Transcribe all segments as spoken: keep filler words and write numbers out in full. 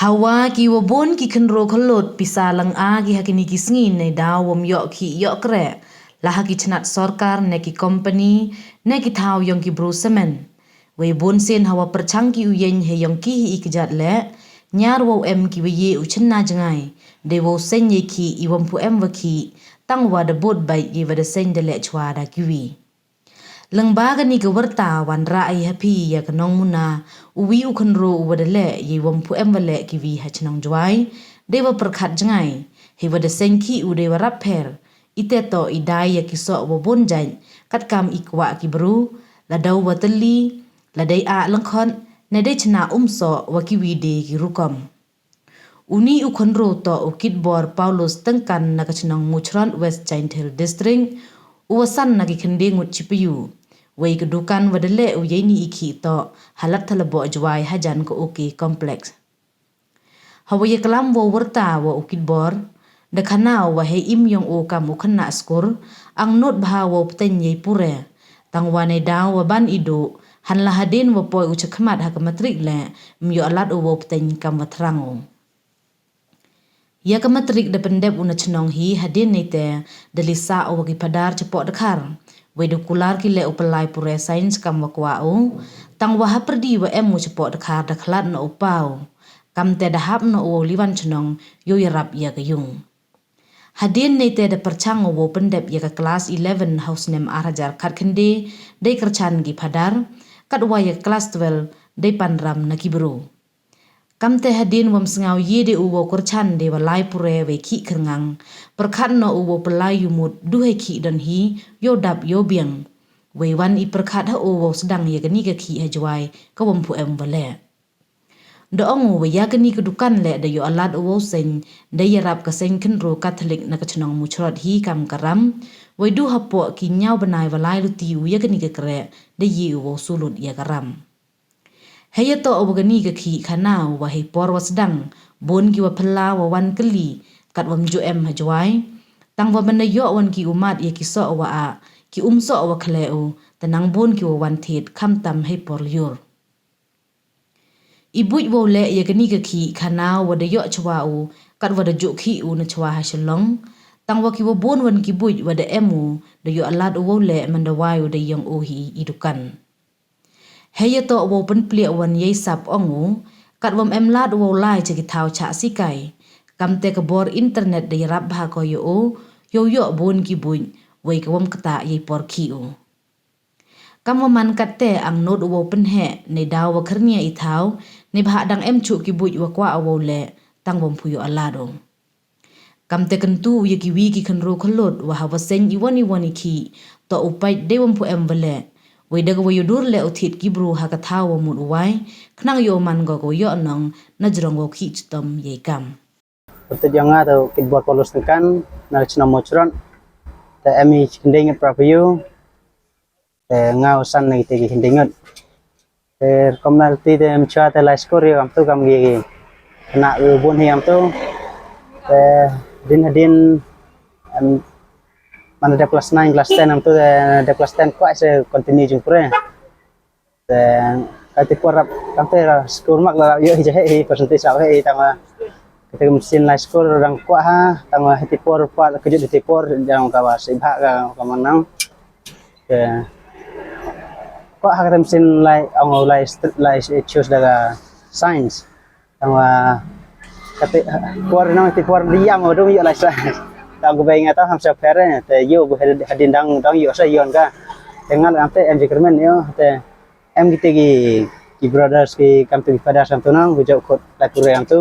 Hawa ki wa bun ki khynroo khyllood pisa lang a ki ha kini ki sngi neidaw wym yoh khih yoh kreh, la ha ki chnat sorkar ne ki company ne ki thaw yong ki bru samen. Wei bun sien hawa pyrchang ki u yeng hei yong ki hi i kjat leh, ñiar wow em ki wa ye u chynna jngai, dei wow seng yei khih i wym pu em wa khih, tang wa da bud bait yei wa da seng da leh chwa da kiwi. Lyngba kani ka warta wan rah i ha phi ya ka nongmuna, u wi u khynroo u wa da leh yei wym pu em wa leh kiwi ha chnong Jwai, dei wa pyrkhat jngai, hei wa da seng khih u dei wa rap pher, i te toh i dai ya ki soh wa bun jait, kat kam i kwah ki bru, la daw wa tylli, la dei ah lyngkhot, ne dei chna um soh wa kiwi de ki rukom. Uni u khynroo toh u Kitbor Paulus Tyngkan na ka chnong Muchron, West Jaintia Hills District, u wa san na ki khyndai ngut chi payu. Wei ka dukan wa da leh u yei ni i khih toh ha Ladthadlaboh Jwai hajan ka OK Complex. Hawa ya klam wow warta wa u Kitbor, da khana u wa hei im yong u kam u khynnah skur, ang nud bha wow pteng yei pure. Tang wa neidaw wa ban i du, hanla hadien wa poi u chakhmat ha ka matrik leh, ym yoh lad u wow pteng kam wa thrang u. Ya ka matrik da pyndep u na chnong hi hadien neite, da li sah u wa ki phadar chapoh dkhar. Wei da kular ki leh u pynlai pure science kam wa kwah u, tang wa hapyrdi wa em u chapoh dkhar da khlad na u pau. Kamte da hap na u wow liwan chnong, yow yarap ya ka yung. Hadien neite da pyrchang u wow pyndep ya ka klas eleven ha u snem ar hajar khatkhyndai, dei kyrchan ki phadar, kat wa ya ka klas twelve, dei panram na ki bru. Kamte hadien wym sngaw ye de u wow kyrchan dei wa lai pure wei khih khyrngang, pyrkhat na u wow pynlai yumut du hei khih don hi, yow dap yow biang. Wei wan i pyrkhat ha u wow sdang ya kani ka khih ha Jwai, ka wym pu em wa leh. Da ong u wa ya kani ka dukan leh da yoh lad u wow seng, da yarap ka seng khynroo Katholik na ka chnong Muchron hi kam ka ram, wei du hapoh ki ñiaw bnai wa lai luti u ya kani ka kreh, da ye u wow sulut ya ka ram. Hei ya toh wa kani ka khih khana u wa hei por wa sdang, bun ki wa phylla wa wan kylli, kat wym ju em ha Jwai, tang wa mynda yoh wan ki u mad ya ki soh wa ah, ki um soh wa khleh u, te nang bun ki wa wan thied khamtam hei por lyiur. I buit wow leh ya kani ka khih khana u wa da yoh chwa u, kat wa da ju khih u na chwa ha Shillong, tang wa ki wa bun wan ki buit wa da em u, da yoh lad u wow leh mynda wai u da yong u hi i dukan. Hei ya toh wow pynpliah wan yei sap ong u, kat wym em lad u wow lai cha ki thaw chah sikai. Kamte ka bor internet da yarap bha ko ya u, yow yoh bun ki buit, wei ka wym ktah yei por khih u. Kam wa man katte ang nud u wow pynheh, neidaw wa khyrnia i thaw, neibhah dang em chuh ki buit wa kwah u wow leh, tang wym pu yoh lad u. Kamte kyntu u ya kiwi ki khynroo khyllood wa hawa seng iwon iwon i khih, toh u pait dei wym pu em wa leh. Wei da ka wa yow dur leh u thied ki bru ha ka thaw wa mut u wai, khnang yow man ko ka wa yoh nong, na jrong wow khih chitom yei kam. Pyrtuit yong nga toh Kitbor Paulus Tyngkan, na ka chnong Muchron. Te em i chi khyndai ngut para payu. Te nga u san na kite ki khyndai ngut. Te rukom na kti te ym chwa te lai skur yow kamtu kam ki khynnah u bun hi kamtu. Te din hadien, em, man da dep klas nine, klas ten kamtu, te dep klas ten kwah se continue jingpure. Te kati por rap, kamte ra skur mak la yoh hi jahe hi, percentage sa he hi, tang wa kati machine lai skur dang kwah ha, tang wa hiti por pa kjut hiti por dang ka wa sibha ka ka manang. Te kwah ha kati machine lai, ong lai st-, lai choose da ka science. Tang wa kati por nang hiti por diam wa dung yoh lai science. Tang ko bai nga ta ham sa phere, te yoh bu hadien dang, dang yoh sa yoh ka. Te ngal kamte em jingkyrmen yoh, te em kite ki, ki brothers ki kamtu ki fathers kamtu nang, ku jooh khut lai pure kamtu.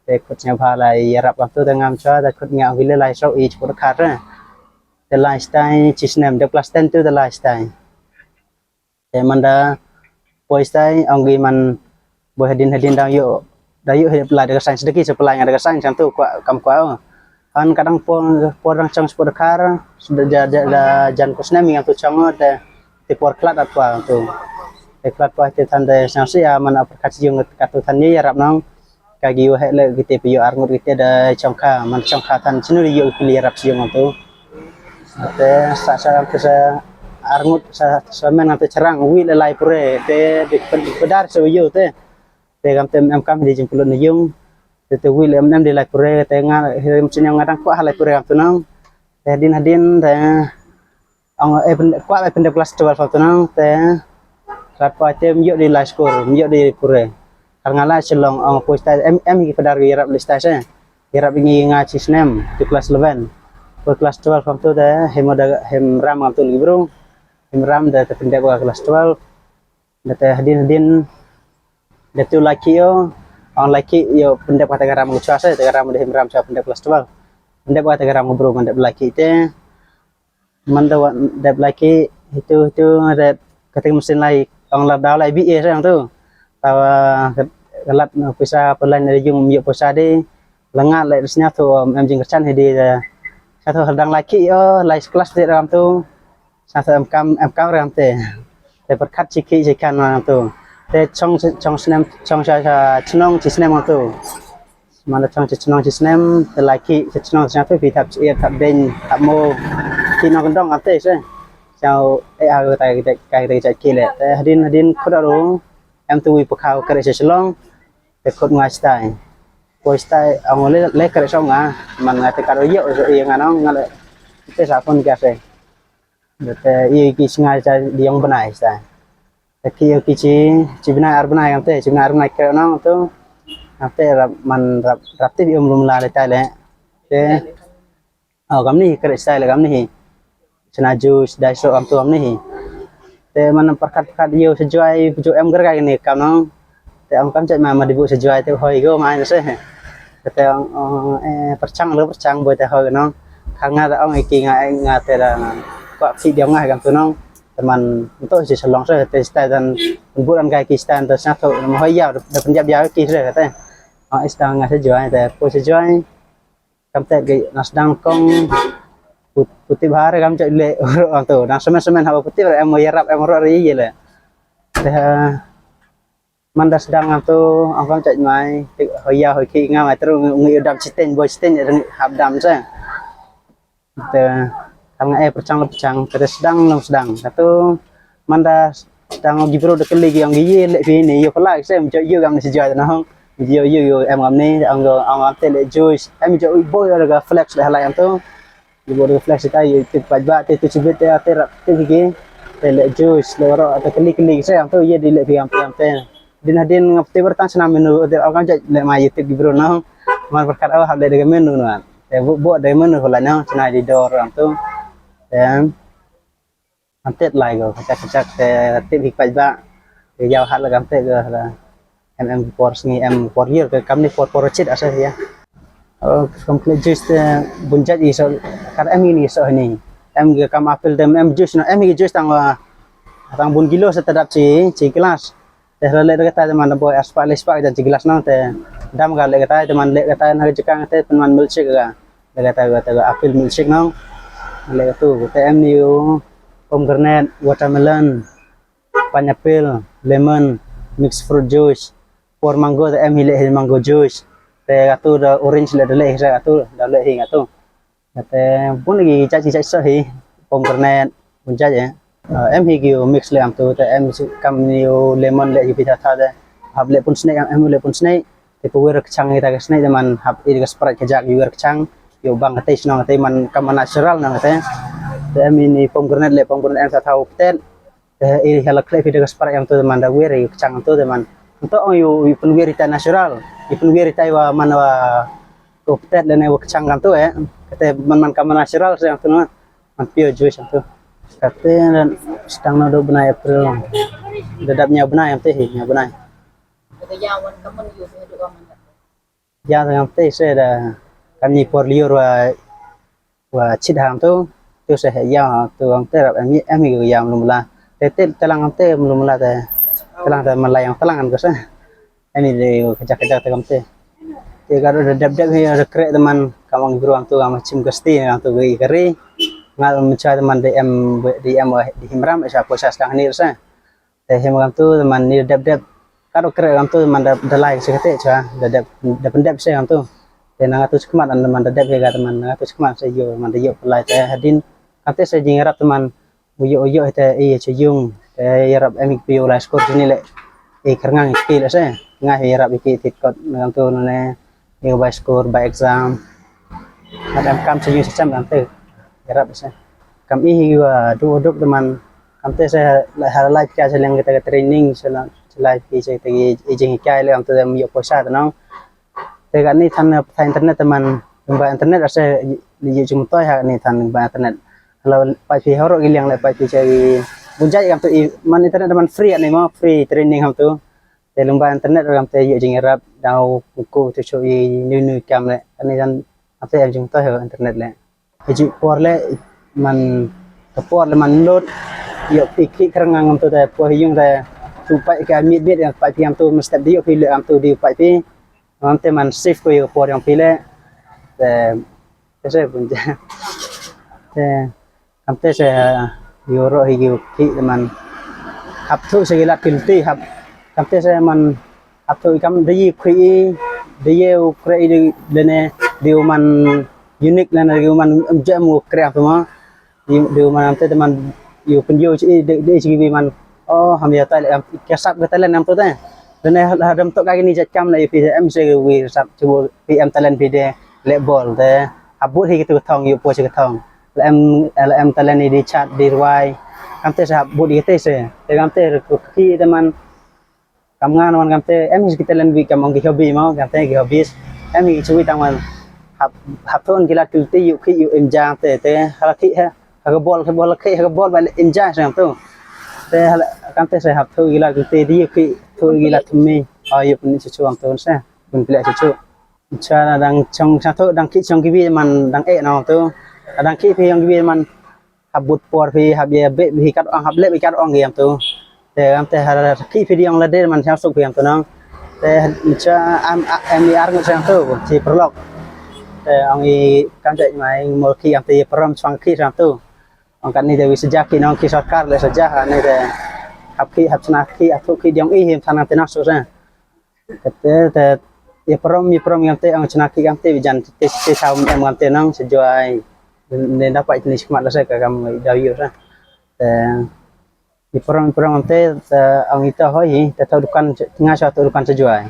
Te khut sñiawbha lai yarap kamtu te ngam chwa, te khut nga ong ki le lai sooh i chpur khar. Te lai stai chi snem, dep klas ten tu te lai stai. Te man da poi stai, ong ki man boi hadien hadien dang yoh, da yoh hi lai da ka science da ki supply nga da ka science kamtu kwah, kam kwah o. Han kadang por, por dang chong chpur khar, da, da, da, da jan ko snem i kamtu chong o, te, te por khlad at pa kamtu. Te khlad pa te than te sñiaw si a man a pyrkhat yung katu than ye yarap nang. Ka ki yoh he le kite pi yoh arngut kite da chong kha, man chong kha than chinu yoh pili yarap si yung kamtu. Te sa, sa, te sa arngut sa, sa men kamte charang, wi le lai pure, te di pen-, pedar sa yoh te. Te kamte em kam di jingkulut na yung. Te te wi le em em di lai pure, te nga, hi em sini nga dang kwah lai pure kamtu nong. Te hadien hadien te ong e pyn-, kwah lai pyndep class twelve kamtu nong, te rat pa te em yoh di lai skur, em yoh di pure. Kar nga lai Shillong, ong poi stai, em, em hi ki padar ki yarap le stai se. Yarap ngi nga chi snem, tu class eleven. Poi class twelve kamtu te, hem da, hem ram kamtu le ki bru. Hem ram da te pyndep ka class twelve. Da te hadien hadien, da tu lai ki yo, ong lai ki yo pyndep ka te ka ram ka chwa se, te ka ram da hem ram chwa pyndep class twelve. Pyndep ka te ka ram ka bru, man dep lai ki te. Man da wa dep lai ki, hitu, hitu, da kate ka machine lai, ong la daw lai B A se ong tu. Tawa ka, ka lat na pisa, pynlai na yung yoh pisa di. La nga le sñiawthooh, em jingkyrchan hi di, eh, sñiawthooh dang lai ki yo, lai class te ram tu. Sñiawthooh em kam, em kam ram te. Te pyrkhat chi ki chi kan ram tu. Te chong, chong snem, chong cha, cha chnong chi snem ram tu. Man da chong chi chnong chi snem, te lai ki chi chnong sñiawthooh phi thap chi, thap deng, thap mo. Ki nong dong ram te se. Chao e a ka tai, ka tai, ka tai ki le. Te hadien, hadien khut aru, em tu wi pakhaw kare chi Shillong. Te khut nga stai. Poi stai, ong le, le kare song nga, man nga te karo yoh, so i nga nong, nga le, te sa phone ka se. Te i ki sngai cha di yong bnai stai. Te ki yo ki chi, chi bnai ar bnai kamte, chi bnai ar bnai kare nong tu. Kamte rap man rap, rap tip yo mlum la le tai le. Te, oh, kamni kare stai le kamni hi. Chna juice, dai so kamtu kamni hi. Te man pyrkhat pyrkhat yo sa joi, ju em gergai ni kam nong. Te ong kam chait ma, ma dibu sa joi te hoi ko ma se. Te ong, ong, eh, pyrchang lo pyrchang boi te hoi nong. Kha nga te ong iki nga, eh, nga te da kwah phi diang nga kamtu nong. Te man to si Shillong se, te stai dan, bu dan kai ki stai te sñiawthooh, ma hoi ya, da pynjap ya ki se te. Ong ista nga sa joi, te poi sa joi. Kamte ki na sdang kong put-, puti bahar kam chait le ro tu. Dang semen semen haba puti bahar em yarap em ro ri ye le. Te man da sdang tu, ong kam chait mai, ti hoya hoi ki nga mai tru ngi, ngi dam chiteng, boi chiteng, ngi hap dam se. Te kam nga e pyrchang lo pyrchang, te sdang lo sdang. Katu man da Tang ong ki bru da kylli ki ong ki ye le phi ni, yo pala se, em jo yo kam ni sa joi na hong. Yo, yo, yo, em kam ni, ong, ong, ong te le juice. Em jo boi da ka flex da halai ong tu. Yo boi da ka flex ta, yo tip pait ba, te tu chibit te, te rap, te ki, te le juice, le ro, te kylli, kylli se ong tu, ye di le phi ong te, ong te. Din hadin ngap te bertang sana menu, te ong kam jait le ma yo tip ki bru na hong. Man berkat oh, hap le da ka menu na. Te bu, bu da ka menu halai na hong, sana di dor ong tu. Em. Antet lai ko, kachak, kachak, te tip hi pait ba. Te yau hat la kam te ko la. Em, em por sngi, em por year ko, kam ni por, por chit asa ya. Oh, kam kle juice te bun jait i so, kar em ini so ni. Em ko kam apple te em juice no, em ki juice tang wa, tang bun kilo sa tadap chi, chi glass. Te la le katai te man da boi ar spah le spah ka jan chi glass nong te dam ka le katai te man le katai na ka jaka te man milkshake ka. Le katai ka te ka apple milkshake nong. Le katu te em ni u pomegranate, watermelon, pineapple, lemon, mixed fruit juice. Por mango te em hi le hi mango juice. Te katu da orange le da le hi sa katu da le hi katu. Te bun ki jait, ki jait so hi, pomegranate, bun jait ya. Ah, em hi ki mix le am tu, te em si kam ni u lemon le hi pita tha te. Hap le pun snake, em le pun snake. Te pu wir kchang hi ta ka snake te man hap i ka Sprite ka jak i wir kchang. Yo bang ka taste nong te man kam natural nong te. Te em ni pomegranate le pomegranate em sa tha u ptet. Te i hala khleh phi da ka Sprite yong tu te man da wir i kchang tu te man. Nto ong yu, yu pynwir i ta natural. Yu pynwir i ta wa man wa ko ptet le ne wa kchang kam tu eh. Kate man man kam natural se yong tu no. Man pure juice yong tu. Kate dan stang no do bnai April. Da dap nya bnai yong te hi, nya bnai. Ka ya wan ka man yu se du man. Ya, tang te se da kam ni por liur wa, wa chit ham tu, tu se he ya tu ang te rap em, em i ya mlum la. Te te talang te mlum la te, talang te malai ang talang ko se. Em i de kajak kajak te kam te. Te ka da dep dep hi da kre te man kam ang bru ang tu kam chim kasti ang tu i kari. Ngal mencha te man de em, de em wa de himram sa poisa stang ni se. Te him kam tu, te man ni dep dep. Karo kre kam tu, te man da, da lai se kate cha, da dep, da pyndep se kam tu. Te nang tu chikmat an man da dep he ka, te man nang tu chikmat se yo, man da yo lai te hadin. Kate se jing rap te man, u yo, u yo te i che yung. Te yarap em ik pi yo lai skur ni le. I kerngang ki le se. Nga he yarap ki tit kot, nang tu ne. Yow bai score bai exam. Hadam kam se yu se cham dang te. Yarap se. Kam i hi wa du duk teman. Kam te se la ha lai phi ka se leng kita ka training se la se lai phi se te i jing kai le kam te dem yoh poisa te nong. Te ka ni than pa internet teman. Ba internet ase yu jing toi ha ni than ba internet. Halo pai phi horo ki liang le pai phi se i bunjai kam tu i man internet teman free ni mo free training ham tu. Te lum ba internet ram te yu jing rap dau ku tu chu i nu nu kam le ani jan ate em jing to internet le. Hiju por le man ka por le man load yu pi ki krang ngam tu te po hi yung te tu pai ka mit bit yang pai pi am tu mesti di yu pi le am tu di pai pi. Ngam te man save ko yu por yang pi le. Te Te se bun ja. Te, kam te se, ah, yu ro hi yu ki man. Hap thu se gilat kilti hap. Kam te se man hap thu kam de yi khui i, de ye u kre i de, de ne, de u man unique le ne, de u man em je mu kre tu ma. Di, di man am te teman yu pynyoh chi, di, di chi bi man. Oh, ham ya talent, am, ka sap ka talent am tu te. Dane ha dam to ka ni jat kam la yu pi em se wi sap chu pi em talent pi de le bol te. Habut hi kitu thong yu po chi thong. La em, la em talent ni di chat di rwai. Kam te sa habut hi te se. Te kam te ku ki teman Kam ngan wan kam te, em hi ki talent wi kam ong ki hobby mo, kam te ki hobbies. Em hi ki chui tang wan. Hap, hap thon ki la kilti yu ki yu em jang te, te, hala ki ha, ha ka bol, ka bol ki, ha ka bol ba em jang sang tu. Te hala, kam te se hap thon ki la kilti di yu ki, thon ki la thumi. Oh, yu pun chu chu am tu se, pun pila chu chu. Cha na dang chong, cha tu dang ki chong ki wi man dang e no tu. Dang ki pi yong ki wi man Hap but por phi, hap ye be phi kat ong, hap le phi kat ong yam tu. Te kam te har ki phi diang la de man chang suk phi yam tu nang. Te cha am, a, em i ar ngut chang tu, chi perlok. Te ong i kam jai mai mo ki yam te ye perom chang ki chang tu. Ong kat ni de wi seja ki nong ki sorkar le seja ha ni de. Hap ki, hap chna ki, hap tu ki diang i him thanang te nang su sa. Kate, te, ya perom, ya perom ngam te, ang chna ki ngam te, bijan te, te, te, saw ngam te nang, sejuai. Ne dapat ni semat la se ka kam daw yu sa. Te, ya perom, ya perom ngam te, te, ang ita hoi hi, te tau dukan, nga sa tau dukan sejuai.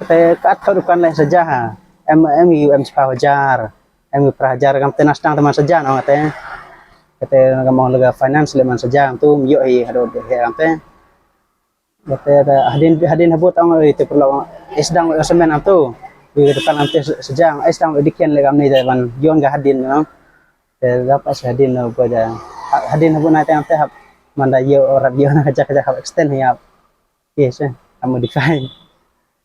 Te, kat tau dukan le seja ha. Em, em, yu, em, sepah hajar. Em, yu, pra hajar, ngam te nastang teman seja, nang te. Kate, ngam ong lega finance le man seja, tu, yu, hi, hado, hi, ngam te. Te, te, hadin, hadin habut ong, oi, te perlu ong, es dang, oi, semen am tu. Wi, te kan am te se-, sejang, es dang, oi, dikian le kam ni te ban, yon ka hadin, no. Te, dapat se hadin, no, ko ja. Ha-, hadin habut na te am te hap, manda yo, rap yo, na, kajak, kajak, hap extend, ya. Yes, eh, hap modify.